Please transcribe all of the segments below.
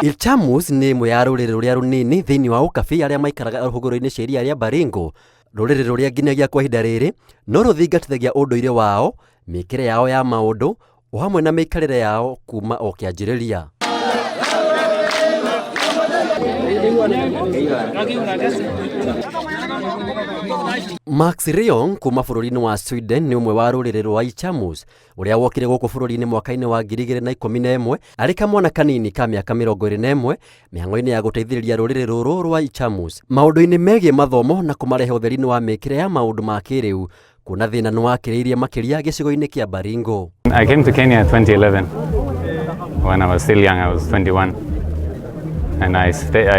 Ilchamus nĩ ĩmwe ya rũrĩrĩ rũrĩa rũnini thĩinĩ wa ũkabi arĩa maikaraga hũgũrũ-inĩ cia iria rĩa Baringo, rũrĩrĩ rũrĩa nginyagia kwa ihinda rĩrĩ no rũthingatithagia ũndũire wao, mĩkĩre yao ya maũndũ o hamwe na mĩikarĩre yao kuma o kĩanjĩrĩria. Max Riong kuma bũrũri-inĩ wa Sweden nĩ ũmwe wa rũrĩrĩ rwa Ichamus ũrĩa wokire gũkũ bũrũri-inĩ mwaka-inĩ wa 2011 arĩ kamwana kanini ka mĩaka 21 mĩhang'o-inĩ ya gũteithĩrĩria rũrĩrĩ rũrũ rwa Ichamus maũndũ-inĩ megiĩ mathomo na kũmarehe ũtheri-inĩ wa mĩkĩre ya maũndũ ma kĩrĩu kuona thĩna nĩ wakĩrĩirie makĩria gĩcigo-inĩ kĩa Baringo. I came to Kenya in 2011 when I was still young, I was 21. And I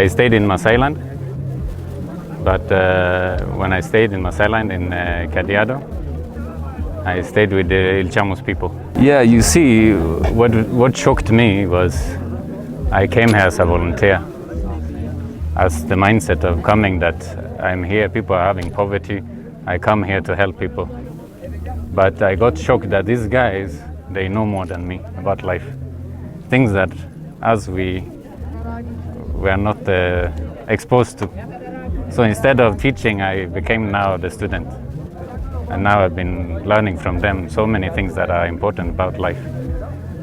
stayed in Masailand. But when I stayed in Masailand in Kajiado, I stayed with the Ilchamus people. Yeah, you see, what shocked me was I came here as a volunteer, as the mindset of coming that I'm here, people are having poverty, I come here to help people. But I got shocked that these guys, they know more than me about life. Things that as we are not exposed to. So instead of teaching, I became now the student. And now I've been learning from them so many things that are important about life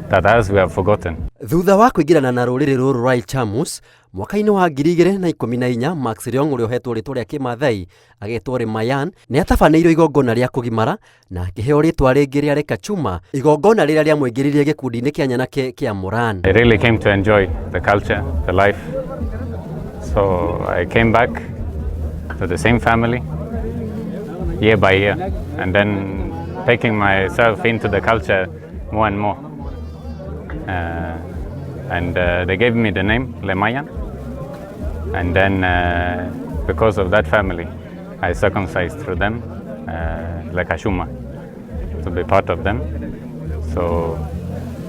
that as we have forgotten. Thutha wa kũingĩrana na rũrĩrĩ rũrũ rwa Ilchamus mwaka-inĩ wa 2014, Max Riong ũrĩa ũhetwo rĩtwa rĩa kĩmathai agetwo Lemayan nĩ atabanĩirio igongona rĩa kũgimara na akĩheo rĩtwa rĩngĩ rĩa Lekachuma, igongona rĩrĩa rĩamũingĩririe gĩkundi-inĩ kĩa nyanake kĩa Moran. I really came to enjoy the culture, the life. So I came back to the same family year by year, and then taking myself into the culture more and more. And they gave me the name Lemayan, and then because of that family, I circumcised through them, Lekashuma, to be part of them. So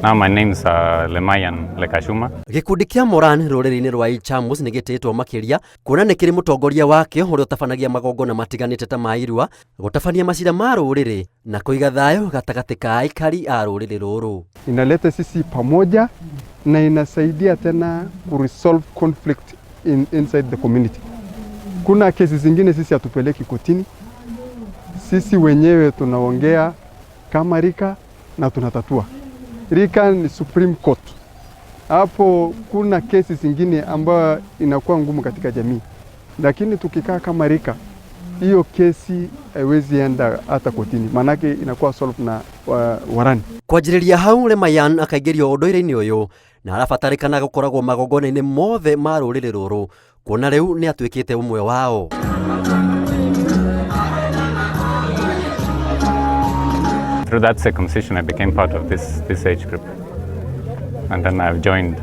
now my names are Lemayan Lekashuma. Gĩkundi kĩa Moran rũrĩrĩ-inĩ rwa Ilchamus nĩ gĩtĩĩtwo makĩria kuona nĩ kĩrĩ mũtongoria wakĩo ũrĩa ũtabanagia magongona matiganĩte ta ma irua, gũtabania macira ma rũrĩrĩ na kũiga thayũ gatagatĩ ka aikari a rũrĩrĩ rũrũ. Inaleta sisi pamoja na inasaidia tena kuresolve conflict inside the community. Kuna kesi zingine sisi hatupeleki kotini, sisi wenyewe tunaongea kama rika na tunatatua. Rika ni Supreme Court. Hapo kuna kesi zingine ambayo inakuwa ngumu katika jamii, lakini tukikaa kama rika, hiyo kesi haiwezi enda hata kotini, maanake inakuwa solve na warani. Kwanjĩrĩria hau Lemayan akaingĩrio ũndũire-inĩ ũyũ na arabatarĩkana gũkoragwo magongona-inĩ mothe ma rũrĩrĩ rũrũ kuona rĩu nĩ atuĩkĩte ũmwe wao. Through that circumcision, I became part of this age group. And then I've joined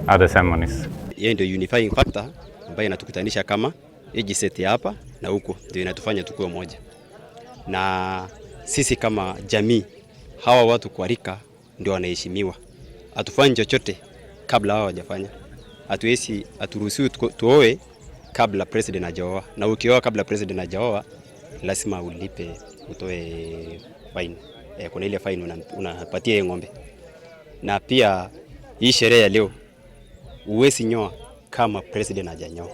other ceremonies. Hiyo ndio unifying factor ambayo inatukutanisha kama age set ya hapa na huko, ndio inatufanya tukue moja. Na sisi kama jamii, hawa watu kwa rika ndio wanaheshimiwa. Hatufanyi chochote kabla hawa hawajafanya. Hatuwezi, haturuhusiwi tuoe kabla president hajaoa. Na ukioa kabla president hajaoa, lazima ulipe, utoe fine. Kuna ile fine unapatia yeye ng'ombe. Na pia hii sherehe ya leo huwezi nyoa kama president hajanyoa.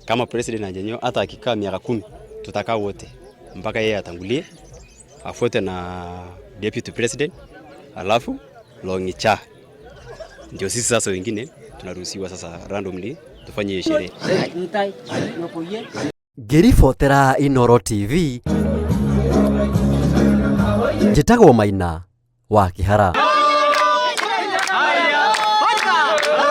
Kama president hajanyoa, hata akikaa miaka 10 tutakaa wote mpaka yeye atangulie, afuate na deputy president, alafu Longicha. Ndio sisi sasa wengine tunaruhusiwa sasa randomly tufanye hiyo sherehe. Ngĩribotera Inooro TV, njĩtagwo Maina wa Kĩhara.